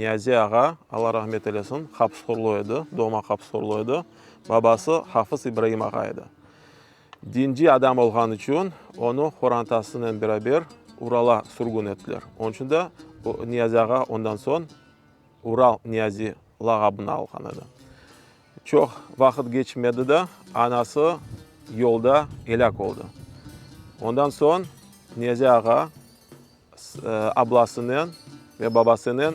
Niyazi ağa, Alla rahmet eylesin, Hapıshorlu edi, doğma Hapıshorlu edi. Babası Hafız İbraim ağa edi. Dinci adam olğanı içün onı qorantasınen beraber Urala sürgün ettiler. Onıñ içün de Niyazi ağa ondan soñ Ural Niyazi lağabını alğan edi. Çoq vaqıt keçmedi de, anası yolda elâk oldı. Ondan soñ Niyazi ağa ablasınen ve babasınen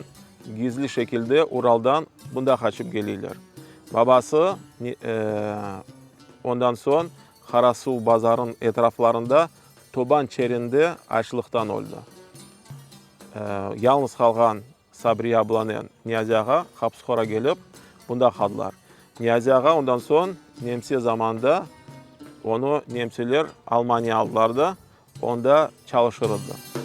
gizli şekilde Uraldan bunda qaçıp keliyler. Babası ondan soñ Qarasuv bazarınıñ etraflarında toban çerinde açlıqtan öldi. Yalnız qalğan Sabriye ablanen Niyazi ağa Hapıshora kelip, bunda qaldılar. Niyazi ağa ondan soñ nemse zamanında onı nemseler Almaniya aldılar da, onda çalışır edi.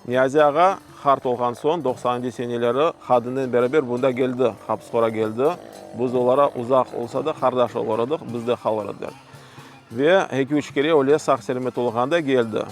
Niyazi ağa qart olğan soñ, doqsanıncı seneleri qadınnen beraber bunda keldi, Hapıshora keldi. Biz olara uzaq olsa da, qardaş olur edik, bizde qalır ediler. Ve eki-üç kere öyle sağ-selâmet olğanda keldi.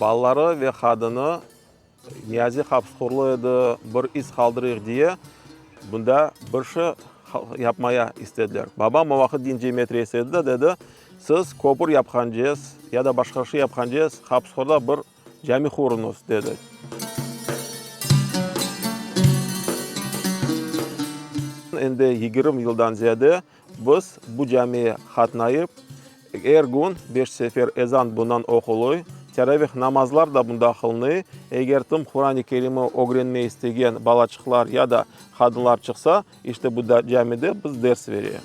Balaları ve qadını Niyazi hapıshorlı edi, bir iz qaldırıyıq diye, bunda bir şey yapmaya istediler. Babam o vaqıt din cemiyet reisi edi de, dedi, siz köpür yapqancez ya da başqa şey yapqancez, Hapıshorda bir cami quruñız, dedi. Endi 20 yıldan ziyade Biz bu camiye qatnayıp, er kün beş sefer ezan bundan oqulıy, teravih namazlar da bunda qılınıy. Eger tım Quran-ı Kerim'i ögrenmey istegen balaçıqlar ya da qadınlar çıqsa, işte bu camide biz ders vereyik.